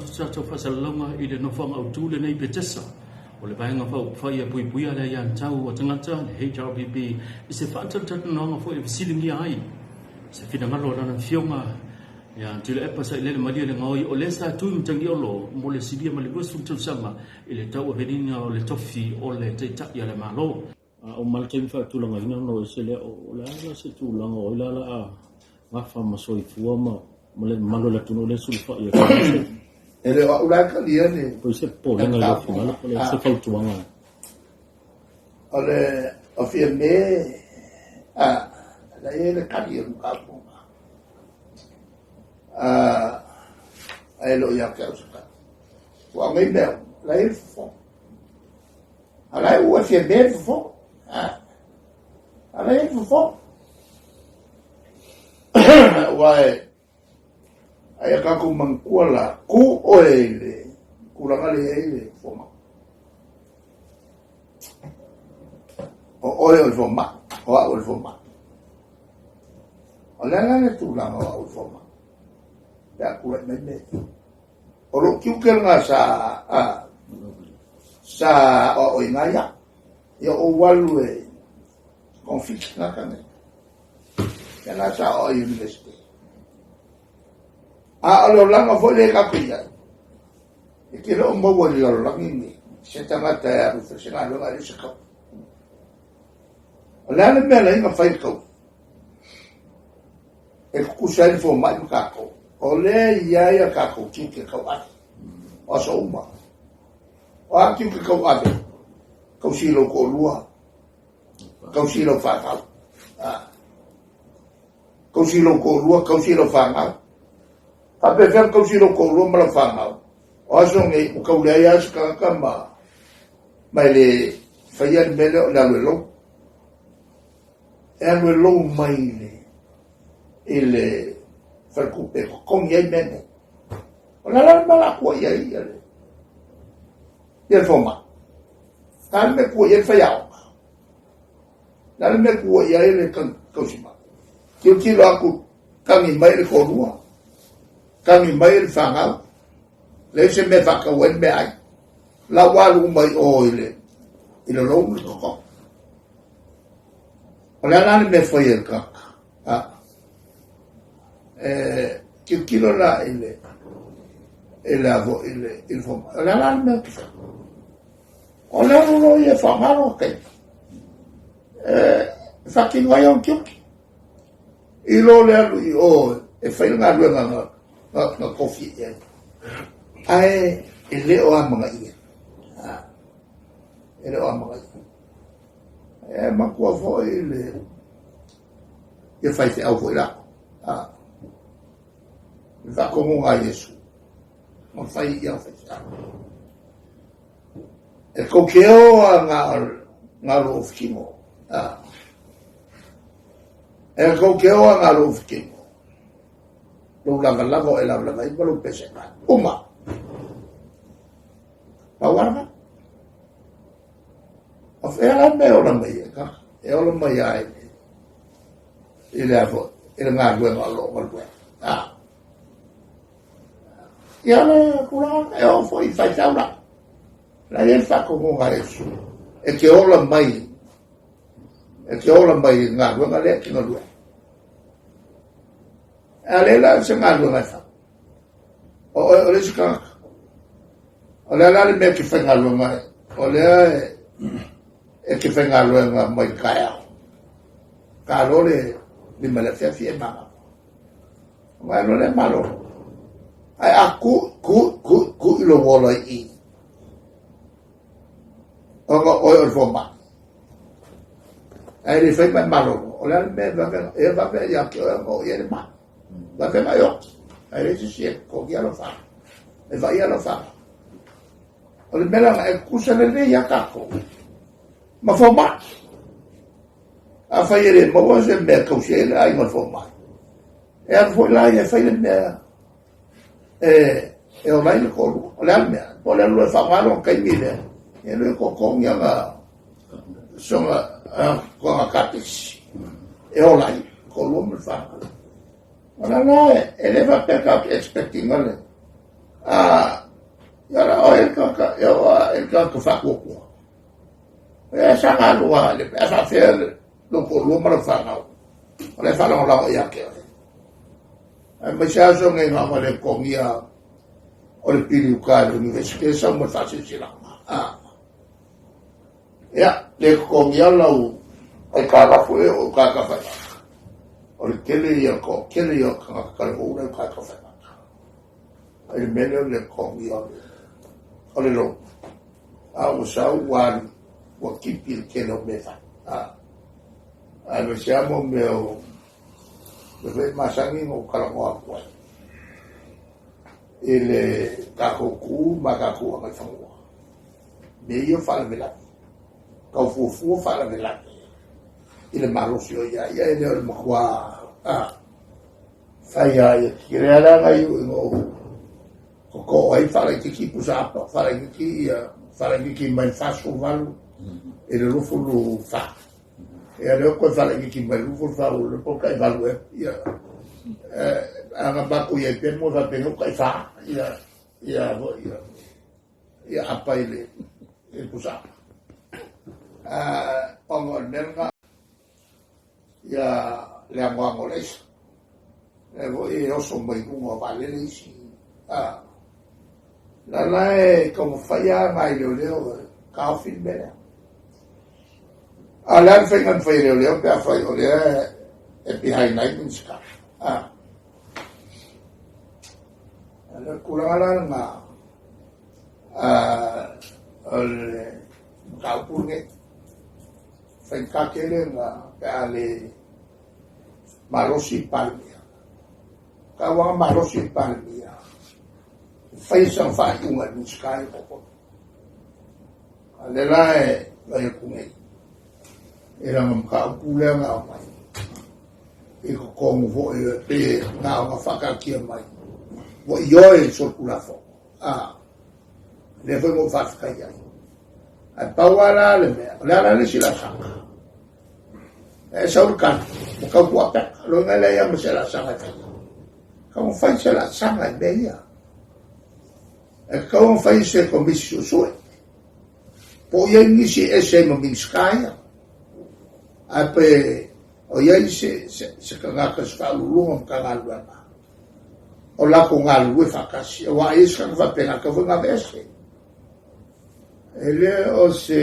atu se tatou faasalalauga i le nofoaga autu lenei Petesa o le Vaega Faaupufai e Puipuia le Aiatatau a Tagata, le HRPP, i se faatalatalanoaga foi e fesiligia ai se finagalo o Lana Afioga ia Tuilaepa Sailele Malielegaoi, o lea sa tui matagiolo mo le silia ma le 20 tausaga i le tauaveina o le tofi o le Taitai a le Malo. A uma le taimi faatulagaina ona o ese lea, o le a la se tulaga o ai la la a gafa ma soifua ma ma le mamalu o le atunuu lea e sulufai atu ai se E le o au la e talia le po o se popolega i lou finagalo po o se fautuaga. O le o Fiame a la e le tali o le mataupu a ae le o ia te au se tali. Ua aumai mea la e fofo. A la e ua Fiame fofo. A la e fofo. Ua e ai a tatou manatua la, tu oe i le tulaga lea e i ai le fomai. O oe o le fomai, o au o le fomai. O le a la le tulaga o au o le fomai? Pe a tulai mai mea ia. O lou tiute lena sa a, sa aoaoina ai au. Ia ou alu e confit tagata nei. Ia la sa aoao i university. A o le olaga foi lea tatou i ai, e te le o maua i le lalolagi nei se tagata e alu e fai se galuega e leai se kau. O le a le mea na fai le kau? E tutusa ai le fomai ma tatou. O lea e i ai a tatou tiute tauave o aso uma. O a tiute tauave? Tausi i lou toalua, tausi i lau fanau. Tausi i lou toalua, tausi i lau fanau. Faapefea ona tausi i lou toalua ma lau fanau? O aso nei, ua tau leai lava se tagata ma ma e le faia le mea lea o le alu e lou. E alu e lou mai i le, i le faletupe e totogi ai mea nei. O le ala le mea o le a tua i ai ia le, ia le fomai. Le a le mea tua i ai le faiaoga. Le a le mea tua i ai le tausimai. Tilotilo atu, tagi mai le toalua, tagi mai le fanau, leai se mea e faatau ai le meaai. La ua alu uma i o i le i le lou ma le totogi. O le a la le mea e fai e le tagata? A, e tilotilo la i le i le avo i le i le fomai. O le a la le mea ou te fai? O le alu loa ia e faaaoga lona taimi e faatino ai ona tiute. I lo le alu i o e fai le galuega na, na, na tofi i ai. Ae e le o amanaia. E le o amanaia. E matua foi le ia faifeau foi la. Le faatonuga a Iesu. Ma fai ia faifeau. E tou te o a ngā, ngā lou fitino. E tou te o a ngā lou fitino. Lou lava lava o e lava lava i ma lou pese mai. Uma. Pau ana. O whea la me ola mai e ka. E ola mai ai. I le afo, i le ngā luenga o loo galue. Ah. Ia le tulaga e oo foi i faifeau la. La i ai le faatonuga a Iesu, e te ola mai, e te ola mai i le galuega lea e te galue ai. A le la se galuega e fai. O oe o le isi tagata. O le a la le mea e te faigaluega ai? O lea e, e te faigaluega mai le taeao. Talo le lima i le afiafi e manava. Mai loa lea malolo. Ae a ku, ku, ku, ku i lou ola i i. Ona oe o le fomai. Ae le fai mai malolo. O le a le mea e vave, e vave ia te oe ona oo i ai le mai. Vave mai oti. Ae leai se isi e totogi alo fana. E vaai alo fana. O le mea lena e tutusa lelei ia tatou. Ma fomai. Afai e le maua se mea e tausi ai le aiga o le fomai, e alu foi la ia e fai le mea e, e ola ai le toalua. O le a le mea? Po o le alu loa e faaaoga lona taimi lea, e alu e totogi ana sona toga kapesi e ola ai le toalua ma le fanau. O la la e le faapea tatou te expect ina le a tagata e oo lava i le tagata faatuatua. E saga alu lava i le mea faafefea lou toalua ma lau fanau, o la e faalagolago ia te oe. Aemaise aso nei na ona le totogia o le pili uta i le Universite sau ma le faasilasilaga. Ah. Ia, le totogia lau aitalafu e o uta tafaigata. O le tele ia, toatele ia o tagata talavou la i uta tafaigata. I le mea lea o le totogia o le loan. A ua sau ua alu, ua tipi le tele o mea e fai. Ah. Aemaise lava mo mea o mea foi masani na ou talanoa atu ai i le tatou tu ma tatou agaifanua. Mea ia o faalavelave, tau fuafua faalavelave i le malosi o ia ia, e le o le matua fai a ia tele ala na iu ina ou totoo ai faalaititi pusa apa, faalaititi ia, faalaititi mai le 48 i le 24. Ia lea koe faalaititi mai le 24 ua po tai valu e ia aga matou i ai pea mo faapena ua tai fa ia ia ia ia apa i le pusa apa. Ona o le mea lena ia le agoago o le aisa. E foi e oso mai luga o vaalele isi. La la e taumafai lava nai leoleo e taofi le mea lea. A o le a le faiga na fai e leoleo pe afai o lea e behind ai Minisita? O le tulaga la lena o le mataupu lenei. Faigata tele na pe a le malosi le Palemia. Tauaga malosi le Palemia, e fai sana faaiuga i le Minisita ia toatolu. A lea la e fai atu nei, e lana mataupu lea na aumai i totonu foi pe na ona faataatia mai ua ioe i solitulafono. A, lea foi na ou faafetai ai. Ae pau lava la le mea, o le a la le isi laasaga? E sau le tali, ua tau tuapeka, loiga e leai lava ma se laasaga e faia. Tau na fai se laasaga i mea ia. E tatau ona fai se komisi suesue. Po o i ai nisi e ese ai ma Minisita ia. Ae pe o i ai se, se, se tagata se faauluuluga o Matagaluega o latou galulue faatasi. Aua a i ai se tagata faapena, e tatau foi ona aveese. E le o se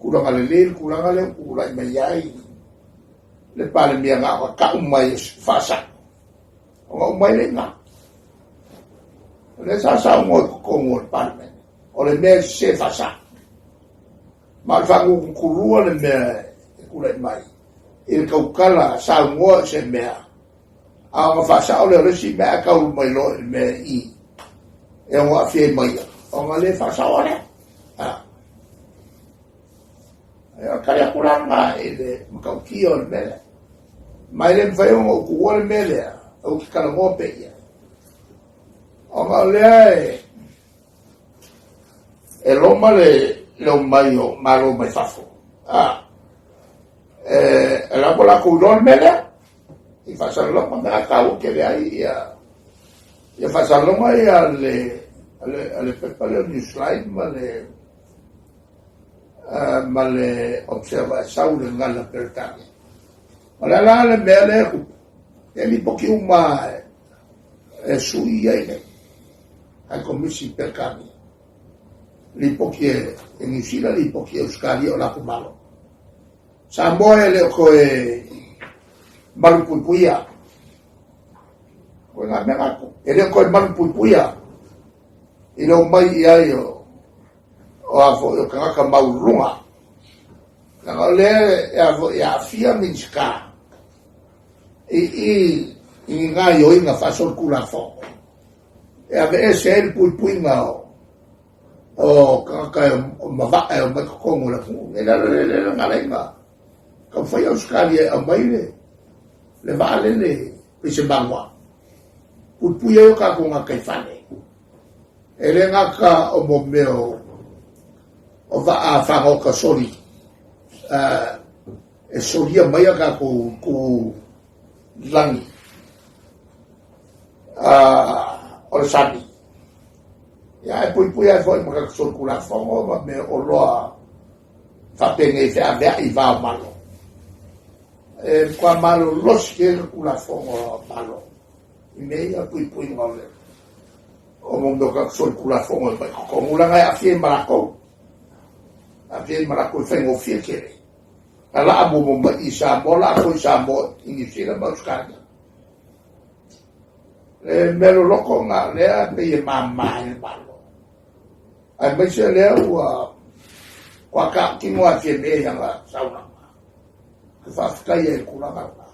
tulaga lelei le tulaga lea ua tulai mai ai le Palemia na ona tau mai e faasao. Ona uma ai lea i ina. O lea sa saunoa i totonu o le Palemene, o le mea e sese faasao. Ma o le faagutukulua le mea e tulai mai i le tautala saunoa i se mea, a ona faasao lea o le isi mea ae taulu mai loa i le mea i e ono aafia ai ma ia, ona le faasaoa lea. Ia, tali atu la lena i le matautia o le mea lea. Ma e le mafai ona ou tuua le mea lea, ou te talanoa pea i ai. Ona o lea e, e loma le, le omai o Malo mai fafo. A, e, e la ua latou iloa le mea lea. I faasalalauga mea taua tele ai ia, ia faasalalauga ia le, le, le pepa lea o Newsline ma le, ma le Observer e sau le gagana Peretania. O le a la le mea lea e tupu, e lipoti uma e sui i ai nei, ai komisi Peretania. Lipoti e Niu Sila, lipoti e Ausetalia o latou malo. Samoa e le o toe malupuipuia. Koe ngā mea ngā E le o toe malupuipuia i le omai i ai o o a foi o tagata maualuluga. Leaga o lea e a foi e aafia Minisita i i i ni gaoioiga faasolitulafono e aveese ai le puipuiga o o tagata e o mavae e omai totonu o le atunuu. E le le le le galaiga taumafai Ausetalia e aumai le le vaalele pei se manuā. Puipui ai o tatou gataifale. E le gata o mo mea o vaa fagaota soli e solia mai a tatou itu lagi o le sami. Ia e puipui ai foi ma ka solitulafono ma mea oloa faapenei feaveai i va o Malo. E matua malolosi tele le Tulafono a Malo i mea ia puipuiga o le o mo mea o tatou solitulafono e mai totonu leaga e aafia ai ma latou. Aafia ai ma latou e faigofie tele. Na laa muamua mai i Samoa, laa foi i Samoa i Niu Sila ma Ausetalia. Le mea loloto na lea pei e mama ai le Malo. Aemaise lea ua tautino a Fiame i ana saunoaga. E faafetai ai i le tulaga lena.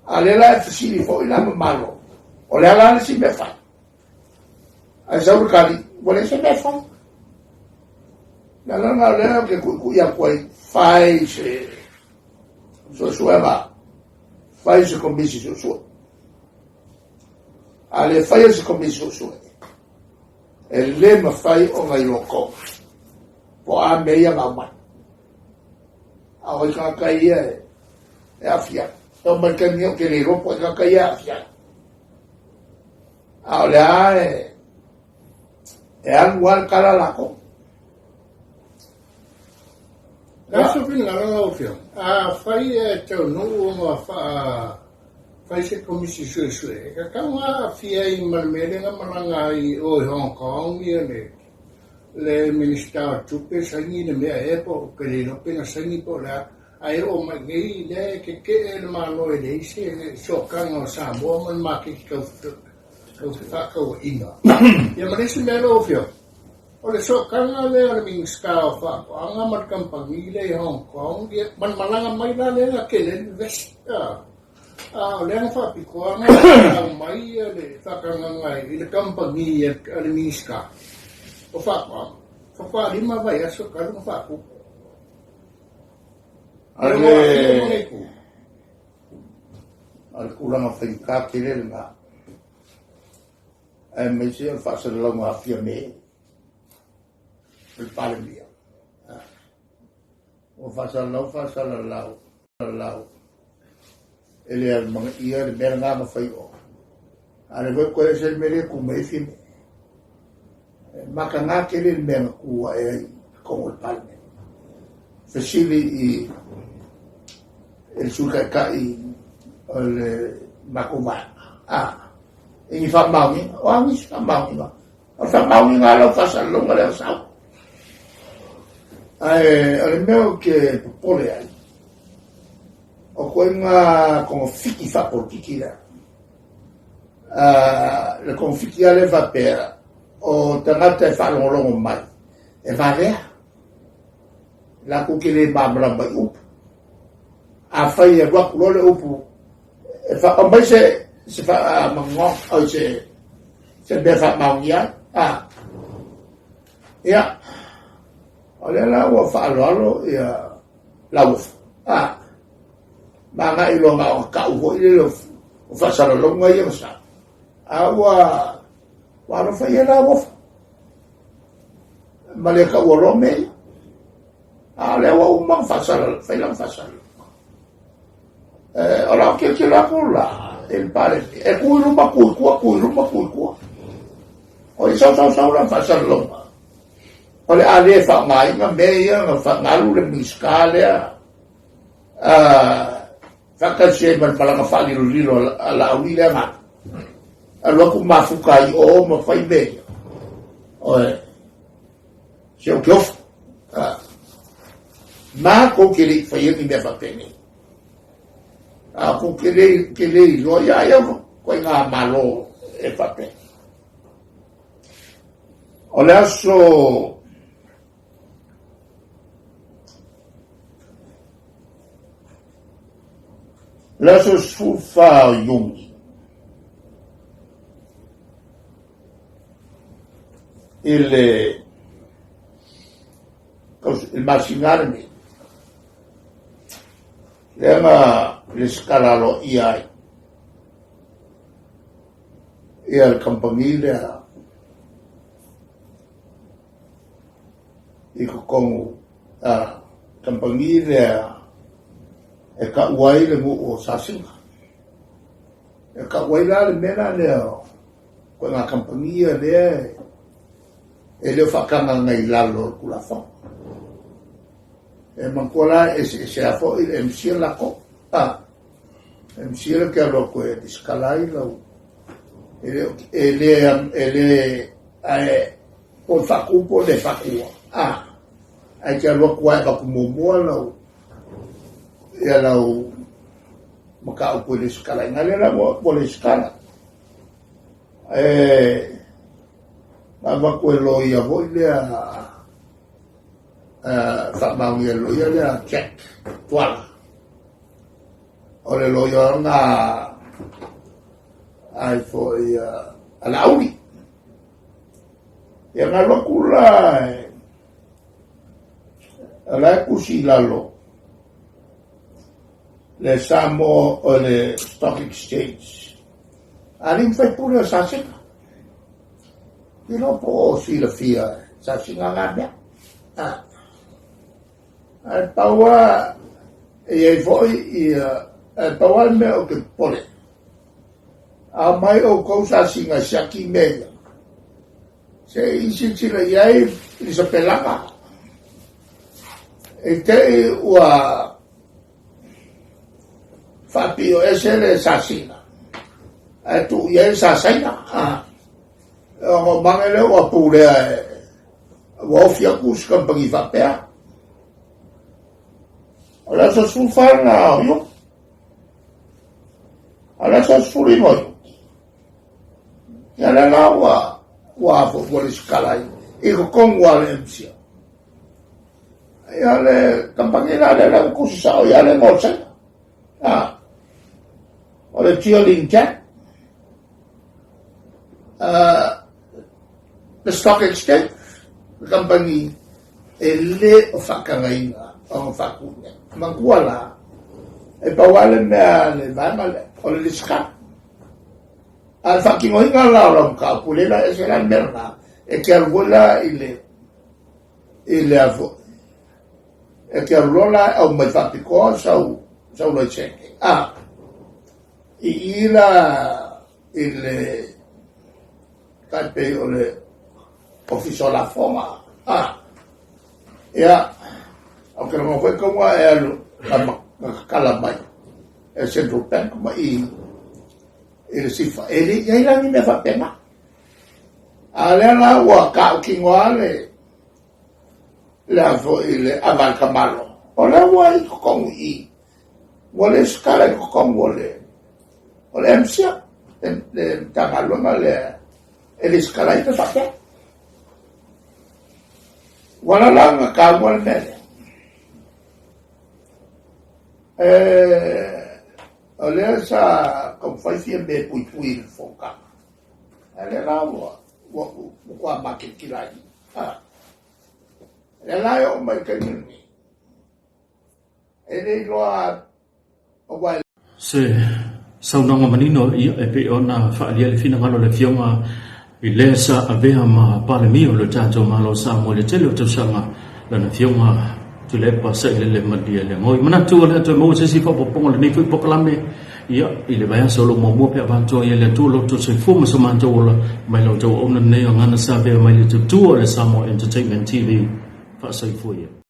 A lea la e fesili foi la ma Malo, o le a la le isi mea fai? Ae sau le tali, ua leai se mea e fai. Le ala lena o lea ou te tuitui atu ai, fai se suesuega, fai se komisi suesue. A le faia se komisi suesue, e le mafai ona iloa tonu po o a mea ia na aumai. A o ai tagata ia e aafia ai. E oo mai le taimi nei ou te le iloa po o ai tagata ia e aafia ai. A o le a e alu lava le tala latou. Le a se finagalo lau Afioga? Afai e taunuu ona faa fai se komisi suesue, e tatau ona aafia ai ma le mea lea na malaga ai i o i Hong Kong ia le le Minisita o Tupe saini le mea ea po o ke le iloa pe na saini po o le a, ae oo mai nei lea e tetee le Malo e leai se sootaga o Samoa ma le maketi tau tau fefaatauaiga. Ia ma le isi mea lau Afioga, o le sootaga lea a le Minisita o Faatoaga ma le kamupani lea i Hong Kong, ia ma le malaga mai la lea na tele ai le vevesi. A o lea na faapitoa ona aumai le faatagaga i le kamupani a le Minisita o Faatoaga, faatoa 5 vaiaso talu ona faatu. O le tulaga faigata tele lena, aemaise o le faasalalauga a Fiame, o le Palemia. Ua faasalalau, faasalalau, lau. E le alumanaia le mea lena na fai o. A o lea foi toe ese le mea lea e tu mai ai Fiame. E mataga tele le mea na tu ae ai i totonu o le Palemene. Fesili i le Sui Taitai o le matou vaega, a, i ni faamaoniga? O a nisi faamaoniga? O le faamaoniga a lau faasalalauga lea o sau. Ae o le mea ou te popole ai, o koiga togafiti faapolokiki lea. Le togafiti lava lea faapea, o tagata e faalogologo mai, e valea. Latou te le malamalama i upu. Afai e alu atu loa le upu, e aumai se se faamanoa, oi se se mea faamaonia ai. A. Ia, o lea la ua faaaloalo ia Lauofo. A. Ma agai loa na o tau foi lele o faasalalauga ia na sau. A ua ua alofa ia Lauofo. Ma le taua loa mea ia. A o lea ua uma ona faasalalau, fai lana faasalalauga. O lau tilotilo atu la i le Palemia, e tu i luma, tu i tua, tu i luma, tu i tua. O i sau sau sau lana faasalalauga. O le a le faaaogaina mea ia na faagalu le Minisita lea faatasi ai ma le malaga faalilolilo a Laauli lea na alu atu mafuta ai o ma fai mea ia. Oe, se ou te ofo. Matou te le i faia ni mea faapenei. A kou te le, te le iloa ia ia koe ngā malo e faapea. O le aso le aso 14 o Iuni i le i le masina lenei lea na resitala aloaia ai ia le kamupani lea i totonu a kamupani lea e taua ai le nuu o Sasina. E taua ai la le mea la lea o koe ngā kamupani ia lea e E le o faatagaga i lalo o le Tulafono. E manatua la e eseese lava foi le MC o latou. A, MC le te alu atu e lesitala ai lau e le e le e le ae po o le faatu po o le le faatua. A, ae te alu atu lava e avatu muamua lau ia lau mataupu e lesitala ai. Lea la ua lesitala. E na avatu e loia foi lea faamaonia e le loia lea Jack Tuala. O le loia ona ai foi a Laauli. Ia na alu atu la o la e tusi i lalo le Samoa o le Stock Exchange. Alii ma faipule o Sasega. Iloa po o silafia e Sasega na mea. Ah. Ae pau lava e i ai foi ia, ae pau lava le mea ou te popole, a omai outou sasiga e siaki mea ia, se i silasila i ai i se pelaga, i te i ua faapio ese le sasiga, ae tuu i ai le sasaina. Ah. E ogaomaga lea ua pulea e ua ofi atu se kamupani faapea. O le aso 14 lena o Iuni. A o le aso 19 o Iuni, ia lea la ua ua afo ua lesitala ai i totonu lava o le MCIL. Ia le kamupani la lea la ua tusi sao ia le igoa o le Saina. Ah, o le Jialing Jack. Le Stock Exchange, le kamupani e le o faatagaina ona faatuina. Manatua la, e pau lava le mea a le vaega lea, o le lesitala. A o le faatinoina la o lau mataupu, lea la ese la le mea lena, e te alu foi la i le, i le a foi, e te alu loa la e aumai faapitoa sau, sau laisene. A, i i la i le tai pei o le Ofisa o Lafoga. A, ia, ou te lagona foi tauga e alu na tatala mai e Central Bank ma i i le sifa. E le i ai la ni mea faapena. A lea la ua tautino lava le le a foi le ava a le tamalo. O lea ua i totonu i i. Ua lesitala i totonu o le o le MCIL, le Matagaluega lea e lesitala ai mea faapea. Ua ala la ona taua le mea lea. E, o lea sa taumafai fia mea e puipui i le fonotaga. A lea la ua, ua, ua makilikila ai. Ah. Lea la e oo mai i le taimi lenei. E le iloa aua e. Se saunoaga manino ia e pei ona faaalia le finagalo o le Afioga i lea sa avea ma Palemia o le tatou Malo o Samoa i le tele o tausaga, lana Afioga Tuilaepa Sailele Malielegaoi. Manatu o le a toe maua se isi faaopoopoga o lenei foi polokalame ia i le vaiaso o lo o muamua pe a vatoa ai e le Atua lo outou soifua ma so matou ola mai la outou auauna lenei o Gana Savea mai le Tutua o le Samoa Entertainment TV. Faasoifua ia.